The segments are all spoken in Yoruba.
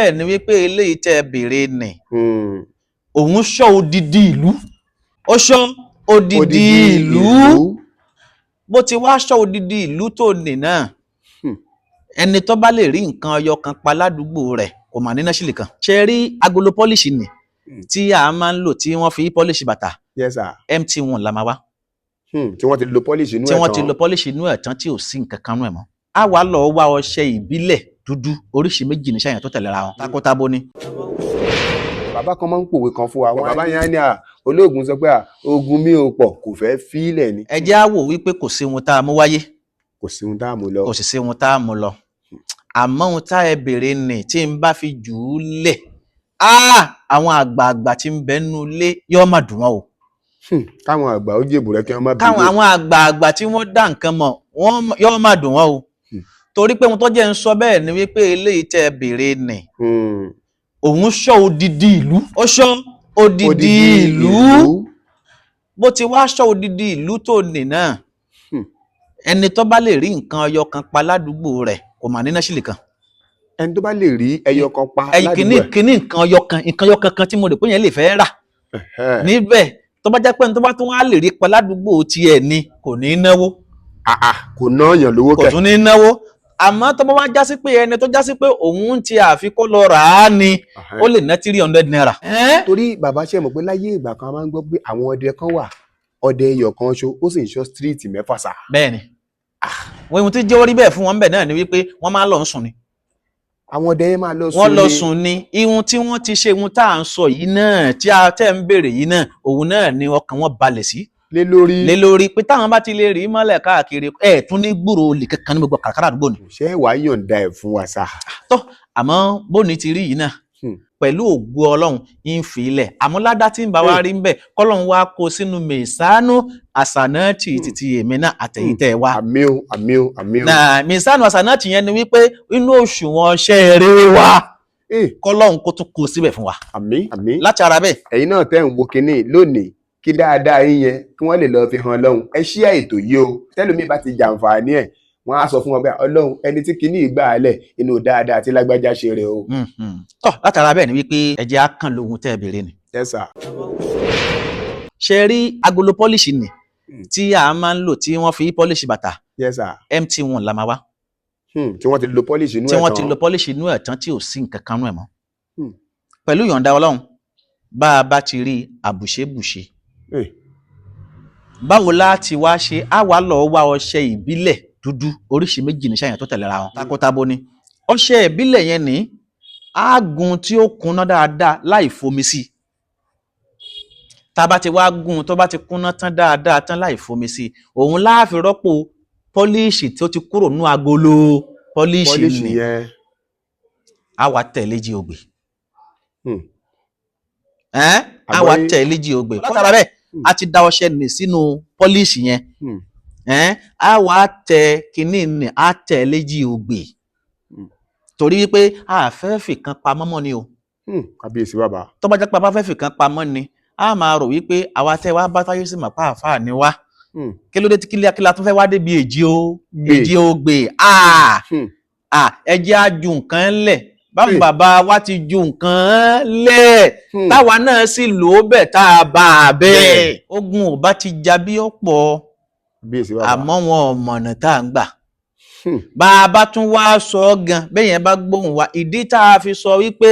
Bẹ́ẹ̀ ni wípé eléyìí tẹ́ ẹ béèrè nì, òun ṣọ́ odidi ìlú, ó ṣọ́ odidi ìlú. Bó ti wá ṣọ́ odidi ìlú tó nì náà, ẹni tó bá lè rí nǹkan ọyọ kan pa ládùúgbò rẹ̀, kò mà ní náṣìlì kan. Ṣe rí agolo polish nì tí a máa ń lò, tí wọ́n fi polish bàtà? Yes sir. Mt1 la máa wá. Tí wọ́n ti lo polish inú tí ẹ̀ wọ́n ti tán. Lo polish inú ẹ̀ tán, tí ò sí nǹkan kan nú ẹ̀ mọ́. A wá lọ wá ọṣẹ ìbílẹ̀ dúdú oríṣi méjì níṣẹ́ yẹn tó tẹ̀léra wọn, takótábó ni. Bàbá kan máa ń pòwe kan fún wa. Bàbá yẹn á ní à olóògùn sọ pé à oògùn mi ò pọ̀, kò fẹ́ fílẹ̀ ni. Ẹ jẹ́ á wò wípé kò sí ohun tá a mú wáyé. Kò sí ohun tá a mú lọ. Kò sì sí ohun tá a mú lọ, àmọ́ ohun tá ẹ béèrè nì, tí n bá fi jù ú lẹ̀, àwọn àgbààgbà tí ń bẹ nínú ilé yóò má dùn wọ́n o. Káwọn àgbà ó jèbù rẹ kí wọ́n má bínú. Káwọn àwọn àgbààgbà tí wọ́n dá nǹkan mọ̀ wọ́n yóò má dùn wọ́n o, torí pé ohun tó jẹ́ ń sọ bẹ́ẹ̀ ni wípé eléyìí tẹ́ ẹ béèrè nì, òun ṣọ́ odidi ìlú, ó ṣọ́ odidi ìlú. Bó ti wá ṣọ́ odidi ìlú tó nì náà, ẹni tó bá lè rí nǹkan ọyọ kan pa ládùúgbò rẹ̀, kò mà ní náṣìlì kan. Ẹni tó bá lè rí ẹyọ kan pa ẹyìn kìíní ládùúgbò ẹ̀. Kìíní nǹkan ọyọ kan, nǹkan ọyọ kankan tí mo rò pé yẹn lè fẹ́ rà níbẹ̀, tó bá jẹ́ pé ẹni tó bá tún wá lè rí pa ládùúgbò tiẹ̀ ni, kò ní í náwó. Ah, ah, kò ná yàn lówó Kò kẹ̀. tún ní í náwó. Àmọ́ tó bá wá já sí pé ẹni tó já sí pé òun ti àfikún lọ rà á ni, ó lè ná ₦300. Torí bàbá, ṣe mọ̀ pé láyé ìgbà kan, a máa ń gbọ́ pé àwọn ọdẹ kan wà, ọdẹ ẹyọ kan ṣo, ó sì ń ṣọ́ street mẹ́fà sà. Bẹ́ẹ̀ ni, wọ́n ohun tí jẹ́ orí bẹ́ẹ̀ fún wọn bẹ́ẹ̀ náà ni wípé wọ́n máa ń lọ ń sùn ni. Àwọn ọdẹ yẹn máa lọ sùn Wọ́n lọ ni. sùn ni. Ihun tí wọ́n ti ṣe, ihun tá à ń sọ yìí náà, tí a tẹ́ ń béèrè yìí náà, òun náà ni ọkàn wọn balẹ̀ sí lé lórí. Lé lórí pé táwọn bá ti lè rí mọ́lẹ̀ káàkiri, ẹ̀ tún ní gbúrò olè kankan ní gbogbo kàràkàrà àdúgbò ni. Ṣé wàá yọ̀ǹda ẹ̀ fún wa sà? Tọ́, àmọ́ bóni ti rí yìí náà, pẹ̀lú ògo Ọlọ́run, ń fi ilẹ̀, àmọ́ ládá tí ń bá wa rí ń bẹ̀, kọ́lọ́run wá kó sínú mẹ̀sánú àsànáàtì títí èmi náà àtẹ̀yìntẹ̀ wa. Àmín o, àmín o, àmín o. Náà mẹ̀sánú àsànáàtì yẹn ni wípé inú òṣùwọ̀n ṣẹ́ eré wa, kọ́lọ́run kó tún kó síbẹ̀ fún wa. Àmín, àmín. Láti ara bẹ́ẹ̀. Ẹ̀yin náà tẹ́ ń wo kinní lónìí, kí dáadáa yín yẹn kí wọ́n lè lọ fi hàn Ọlọ́run, ẹ ṣí ètò yìí o. Tẹ́lómi bá ti jàǹfààní ẹ̀, wọ́n á sọ fún wọn pé Ọlọ́run, ẹni tí kinní ìgbà alẹ̀ inú dáadáa tí lágbájá ṣe rè o. Tọ́, látara bẹ́ẹ̀ ni wípé ẹ jẹ́ á kàn lóhun tẹ́ ẹ béèrè ni. Yes sir. Ṣe rí agolo polish nì tí a máa ń lò, tí wọ́n fi polish bàtà? Yes sir. Mt1 la máa wá. Tí wọ́n ti lo polish inú Tí ẹ̀ wọ́n ti tán. Lo polish inú ẹ̀ tán, tí ò sí nǹkan kan nú ẹ̀ mọ́. Pẹ̀lú ìyọ̀ǹda Ọlọ́run, bá a bá ti rí àbùṣebùṣe, báwo la ti wá ṣe? Á wá lọ wá ọṣẹ ìbílẹ̀ dúdú oríṣi méjì níṣẹ́ yẹn tó tẹ̀léra wọn, takótábó ni. Ọṣẹ ìbílẹ̀ yẹn ní á gun tí ó kúnná dáadáa láì fomi sí i. Tá a bá ti wá gún, tó bá ti kúnná tán dáadáa tán láì fomi sí i, òun láà fi rọ́pò polish tó ti kúrò nínú agolo polish Polish ni. yẹn. Á wá tẹ̀lé jí ògbè. Ẹ́n, á wá Àgbọ́yé. tẹ̀lé jí ògbè. Látara bẹ́ẹ̀, a ti da ọṣẹ nì sínú polish yẹn. Ẹ́n, á wá tẹ kinní nì, á tẹ̀lé jí ògbè, torí wípé a fẹ́ fìkan pamọ́ mọ́ ni o. Kábíyèsí bàbá. Tó bá jẹ́ pé a bá fẹ́ fìkan pamọ́ ni, a máa rò wípé àwa tẹ́ wá bá táyé sí mọ̀ pa àfáà ni wá. Kí ló dé tí kílá tún fẹ́ wá débi èjì o Gbè. èjì o gbè? Ẹ jẹ́ á ju nǹkan lẹ̀ báwọn bàbá wa ti ju nǹkan lẹ̀, táwa náà sì lò ó bẹ́ẹ̀, tá a bá a bẹ́ẹ̀. Ogun ò bá ti ja bí ọ̀pọ̀, Kábíyèsí bàbá. àmọ́ wọn ò mọ̀nà tá à ń gbà. Bá a bá tún wá sọ ọ́ gan bẹ́ẹ̀ yẹn, bá gbóhùn wa, ìdí tá a fi sọ wípé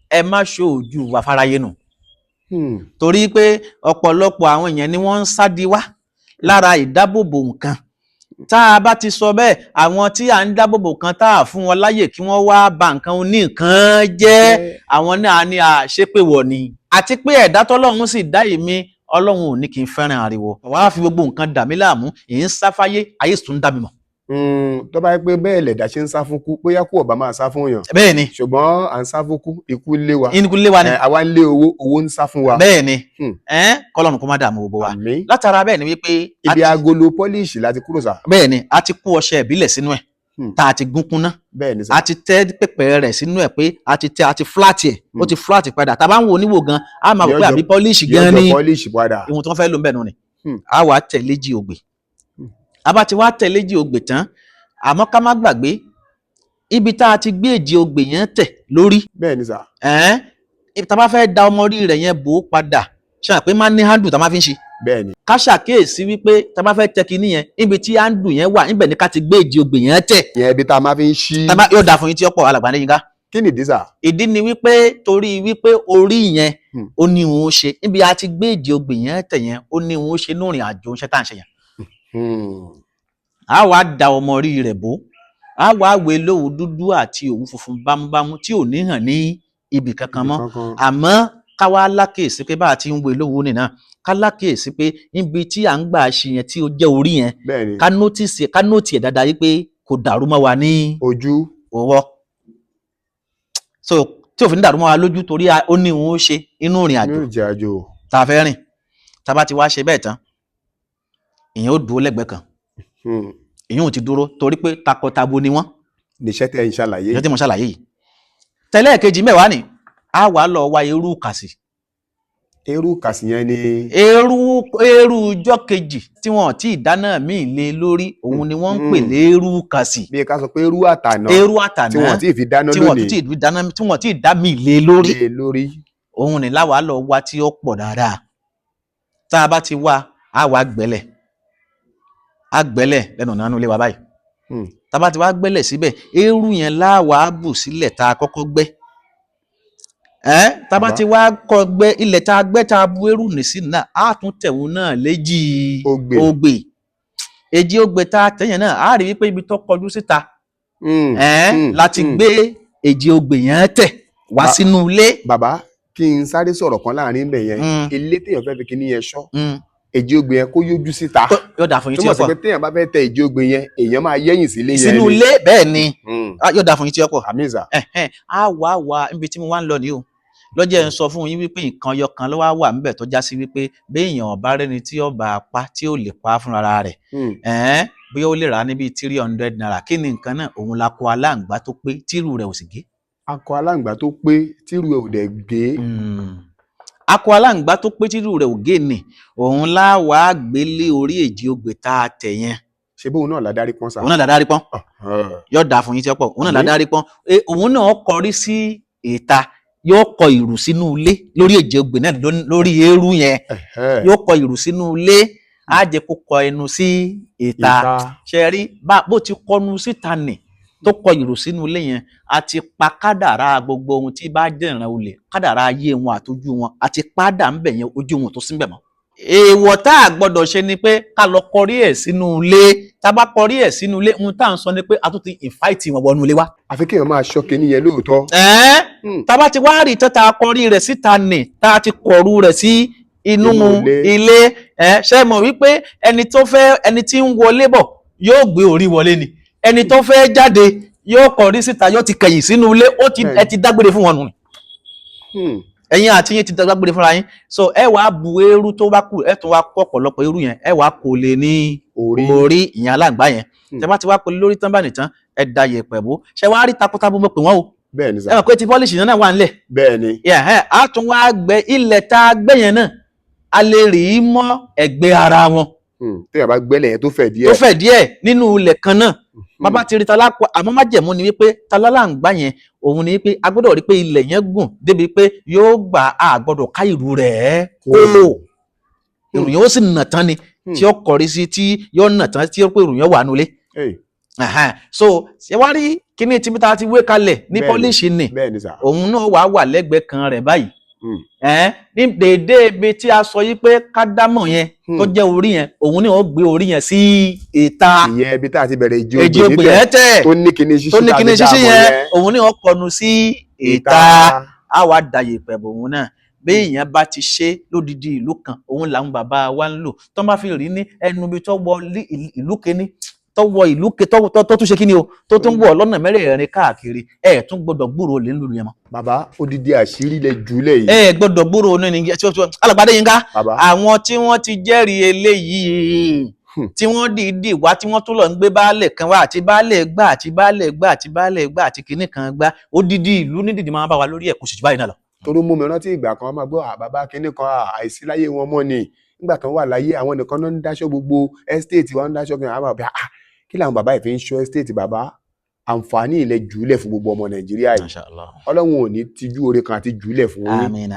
ẹ má ṣojú wa fáráyé nù, torí pé ọ̀pọ̀lọpọ̀ àwọn èèyàn ni wọ́n ń sádi wá lára ìdábòbò nǹkan. Tá a bá ti sọ bẹ́ẹ̀, àwọn tí à ń dábòbò kan, tá a fún wọn láyè kí wọ́n wá ba nǹkan oníǹkan jẹ́, àwọn náà ní àṣepèwọ̀ ni. Àti pé ẹ̀dá tọ́lọ́run sì dá èmi, Ọlọ́run ò ní kí n fẹ́ràn ariwo. Wàá fi gbogbo nǹkan dà mí láàmú, èyí ń sáfáyé, ayé sì tún dá mi mọ̀. Tó bá yẹ pé bẹ́ẹ̀ lẹ̀dá ṣe ń sá fún kú, bóyá kú ọ̀bá máa sá fún yàn. Bẹ́ẹ̀ ni. Ṣùgbọ́n à ń sá fún kú, ikú lé wa. Inú lé wa ni. Àwa ń lé owó, owó ń sá fún wa. Bẹ́ẹ̀ ni. Kọ́lọ́run kó má dààmú gbogbo wa. Àmín. Látara bẹ́ẹ̀ ni wípé a Ibi agolo polish láti kúrò sà. Bẹ́ẹ̀ ni, a ti kó ọṣẹ ìbílẹ̀ sínú ẹ̀ tá a ti gún kúnná. Bẹ́ẹ̀ ni sà. A ti tẹ́ pẹ̀pẹ̀ rẹ̀ sínú ẹ̀ pé a ti tẹ́, a ti flat ẹ̀, ó ti flat padà. Tá a bá ń wo oníwò gan, a máa wò pé àbí polish gan Yọjọ ni. Polish padà. Ohun tí wọ́n fẹ́ lò ń bẹ̀ nù ni. A wà tẹ̀lé jí ògbè. A bá ti wá tẹ̀lé jí ògbè tán, àmọ́ ká má gbàgbé Ibi tá a ti gbé èjì ogbè yẹn tẹ̀ lórí, Bẹ́ẹ̀ ni sà. Ẹ̀ẹ́n, ibi tá a bá fẹ́ da ọmọ orí rẹ̀ yẹn bò ó padà, ṣe hàn pé máa ń ní handle tá a máa fi ń ṣe. Bẹ́ẹ̀ ni. Ká ṣàkíyèsí wípé tá a bá fẹ́ tẹ kinní yẹn, ibi tí handle yẹn wà níbẹ̀ ni ká ti gbé èjì ogbè yẹn tẹ̀. Ìyẹn ibi tá a máa fi ń ṣí. Tá a bá yóò dáa fún yín tí ó pọ̀, alàgbà Adéyínká. Kí nìdí sà? Ìdí ni wípé torí wípé orí yẹn, ó ní òun ó ṣe níbi a ti gbé èjì ogbè yẹn tẹ̀ yẹn, ó ní òun ó ṣe ní ìrìn àjò iṣẹ́ tá à ń ṣe yẹn. A wá da ọmọ orí rẹ̀ bò, a wá wé lówù dúdú àti òwú funfun bámúbámú tí ò ní hàn ní ibì kankan mọ́. Kankan. Àmọ́ ká wá lákèésí pé bá a ti ń wé lówù nìyẹn, ká lákèésí pé níbi tí à ń gbà ṣe yẹn tí ó jẹ́ orí yẹn, Bẹ́ẹ̀ ni. ká notice, ká note ẹ̀ dáadáa yìí pé kò dàrú mọ́ wa ní Ojú. ọwọ́, so tí òfin dàrú mọ́ wa lójú, torí ó ní òun ó ṣe inú ìrìn àjò Ní ìrìn àjò. tá a fẹ́ rìn. Tá a bá ti wá ṣe bẹ́ẹ̀ tán, ìyẹn ó dúró lẹ́gbẹ̀ẹ́ kan. Ìyẹn ò ti dúró torí pé takọtabo ni wọ́n. Níṣẹ́ tẹ́ ń ṣàlàyé. Ìyẹn tí mo ṣàlàyé yìí, tẹ́lẹ̀ kejì mẹ́wàá ni a wà lọ wá irú kàsì. Irú kàsì yẹn ni? Eérú ọjọ́ kejì tí wọ́n ti dáná míì lé lórí, òun ni wọ́n ń pè léérú kàsì. Bí ká sọ pé irú àtànà Eérú àtàná tí wọ́n ti fi dáná tí wọ́n lónìí. ti dáná, tí wọ́n ti dá míì lé lórí. Lé lórí. Òun ni láwàá lọ wá tí ó pọ̀ dáadáa. Tá a bá ti wá, a wá gbẹ́lẹ̀, a gbẹ́lẹ̀ lẹ́nu ọ̀nà ilé wa báyìí. Tá a bá ti wá gbẹ́lẹ̀ síbẹ̀, eérú yẹn láwàá bù sílẹ̀ tá a kọ́kọ́ gbẹ́ ẹ́. Tá a bá Bàbá. ti wá kọ́ gbẹ́ ilẹ̀ tá a gbẹ́, tá a bu eérú nì sí náà, á tún tẹ̀wọ̀n náà léjì Ogbè. Ogbè, èjì ogbè tá a tẹ̀yìn náà, á rí wípé ibi tó kọjú síta ẹ́ láti gbé èjì ogbè yẹn tẹ̀ wá sínú ilé. Bàbá, kí n sáré sọ̀rọ̀ kan láàrin ibẹ̀ yẹn. Ilé téèyàn fẹ́ fi kíní yẹn ṣọ́, èjì ogbè yẹn kó yójú síta. Yóò dà fún yín tí Túmọ̀ ó sí pọ̀. pé téèyàn bá fẹ́ tẹ èjì ogbè yẹn, èèyàn máa yẹ́yìn sílé yẹn Sínú ni. ilé, bẹ́ẹ̀ ni. Ah, yóò dà fún yín tí ó pọ̀. Àmín sà. Ẹ̀hẹ́n, á wà wá níbi tí mo wá ń lọ nìyí o. Lọ́jọ́ ẹ̀ ń sọ fún yín wípé nǹkan ọyọ kan ló wá wà níbẹ̀ tó já sí wípé béèyàn ọ̀bá rẹ́ni tí ó bá pa, tí ó lè pa fúnra rẹ̀, ẹ̀ẹ́n, bóyá ó lè rà á níbi ₦300. Kí ni nǹkan náà? Òun la kó aláǹgbá tó pé tírù rẹ̀ ò sì gé. Akọ aláǹgbá tó pé tírú ẹ̀ ò dẹ̀ gé. Akọ aláǹgbá tó pé tírù rẹ̀ ò gé ni òun láwàá gbélé orí èjì ogbè tá a tẹ̀ yẹn. Ṣe bóun náà ládárí pọ́n sà? Òun náà làdárí pọ́n. Yóò dáa fún yín tí ó pọ̀. Òun náà làdárí pọ́n. Òun náà kọrí sí ìta, yóò kọ ìrù sínú ilé lórí èjì ogbè náà, lórí eérú yẹn. Yóò kọ ìrù sínú ilé, á jẹ́ kó kọ ẹnu sí ìta. Ṣe rí bó ti kọnu síta nì tó kọ ìrù sínú ilé yẹn, a ti pa kádàrá gbogbo ohun tí bá jẹ́ ìran olè, kádàrá ayé wọn àtọjú wọn, àti pádà ń bẹ̀ yẹn, ojú wọn tó sí ń bẹ̀ mọ́. Èèwọ̀ tá a gbọ́dọ̀ ṣe ni pé ká lọ kọrí ẹ̀ sínú ilé. Tá a bá kọrí ẹ̀ sínú ilé, ohun tá à ń sọ ni pé a tún ti invite wọn wọnú ilé wa. Àfi kéèyàn máa ṣọ́ kinní yẹn lóòótọ́. Ẹ̀ẹ́n, tá a bá ti wá rí tán, tá a kọrí rẹ̀ síta nì, tá a ti kọ̀rú rẹ̀ sí inú Inú ilé. ilé ẹ̀, ṣe mọ̀ wípé ẹni tó fẹ́, ẹni tí ń wọlé bọ̀ yóò gbé orí wọlé ni, ẹni tó fẹ́ jáde yóò kọrí síta, yóò ti kẹ̀yìn sínú ilé, ó ti ẹ ti dágbére fún wọn nù. Ẹ̀yin àti yín ti dágbére fúnra yín. So ẹ wàá bu eérú tó bá kù, ẹ tún wá kó ọ̀pọ̀lọpọ̀ eérú yẹn, ẹ wàá kó lé ní Orí. Orí ìyẹn aláǹgbá yẹn. Tẹ bá ti wá kó lé lórí tán bá nìtàn, ẹ da yẹ̀pẹ̀ bó ṣe wá rí takọtabo, mo pè wọ́n o. Bẹ́ẹ̀ ni sà. Ẹ mọ̀ pé ti polish náà wà nílẹ̀. Bẹ́ẹ̀ ni. Ẹ̀hẹ́n, á tún wá gbẹ́ ilẹ̀ tá a gbẹ́ yẹn náà, a lè rí i mọ́ ẹ̀gbẹ́ ara wọn. Téèyàn bá gbẹ́lẹ̀ yẹn tó fẹ̀ díẹ̀. Tó fẹ̀ díẹ̀ nínú ilẹ̀ kan náà. Bàbá ti rí talákọ, àmọ́ májẹ̀mú ni wípé találàǹgbá yẹn, òun ni wípé a gbọ́dọ̀ rí pé ilẹ̀ yẹn gùn débi pé yóò gbà, á gbọ́dọ̀ ká ìrù rẹ̀ kó ìrù yẹn ó sì nà tán ni, tí ó kọrí sí, tí yóò nà tán, tí ó pé ìrù yẹn wà nulẹ̀. Hey, So ṣé wá rí kíní tí ta ti wé kalẹ̀ ní Bẹ́ẹ̀ni. polish ni, Bẹ́ẹ̀ ni sà. òun náà wàá wà lẹ́gbẹ̀ẹ́ kan rẹ̀ báyìí. Ẹ̀ẹ́n, ní déédéé ibi tí a sọ yí pé kádámọ̀ yẹn tó jẹ́ orí yẹn, òun ni wọ́n gbé orí yẹn sí ìta. Ìyẹn ibi tá a ti bẹ̀rẹ̀ èjì Èjì ogbè ogbè níbẹ̀ yẹn tẹ̀ tó ní kinní ṣíṣí tó ní tá a kíní ti ṣíṣí dáàbò yẹn, òun ni wọ́n kọnu sí ìta, á wá dàyè pẹ̀bù òun náà. Bí èèyàn bá ti ṣe lódidi ìlú kan, òun làwọn bàbá wa ń lò tó bá fi rí ní ẹnu ibi tó wọ ìlú kéní, tó wọ ìlú ké, tó tún ṣe kíni o, tó tún wọ lọ́nà mẹ́rẹ̀ẹ̀rin káàkiri, ẹ tún gbọ́dọ̀ gbúròó lè ń lù yẹn mọ́. Bàbá, odidi àṣírí lẹ jùlẹ̀ yìí. Ẹ gbọ́dọ̀ gbúròó ní ní alàgbàdé yín ká. Bàbá. Àwọn tí wọ́n ti jẹ́rìí eléyìí, tí wọ́n dìídì wá, tí wọ́n tún lọ ń gbé baálẹ̀ kan wá, àti baálẹ̀ gbà, àti baálẹ̀ gbà, àti baálẹ̀ gbà, àti kinní kan gbà, odidi ìlú nídìí máa bá wa lórí ẹ̀, kò sì jù báyìí náà lọ. Torí mú mi rántí ìgbà kan, máa gbọ́ bàbá kinní kan, àìsí láyé wọn mọ́ ni, nígbà tán wà láyé, àwọn nìkan náà ń dáṣọ gbogbo estate wa, ń dáṣọ kí àwọn bàbá, kí làwọn bàbá yìí fi ń ṣọ́ estate bàbá. Àǹfààní ilẹ̀ jùlẹ̀ fún gbogbo ọmọ Nàìjíríà yìí. Masha Allah. Ọlọ́run ò ní tijú oore kan àti jùlẹ̀ fún yín. Amina.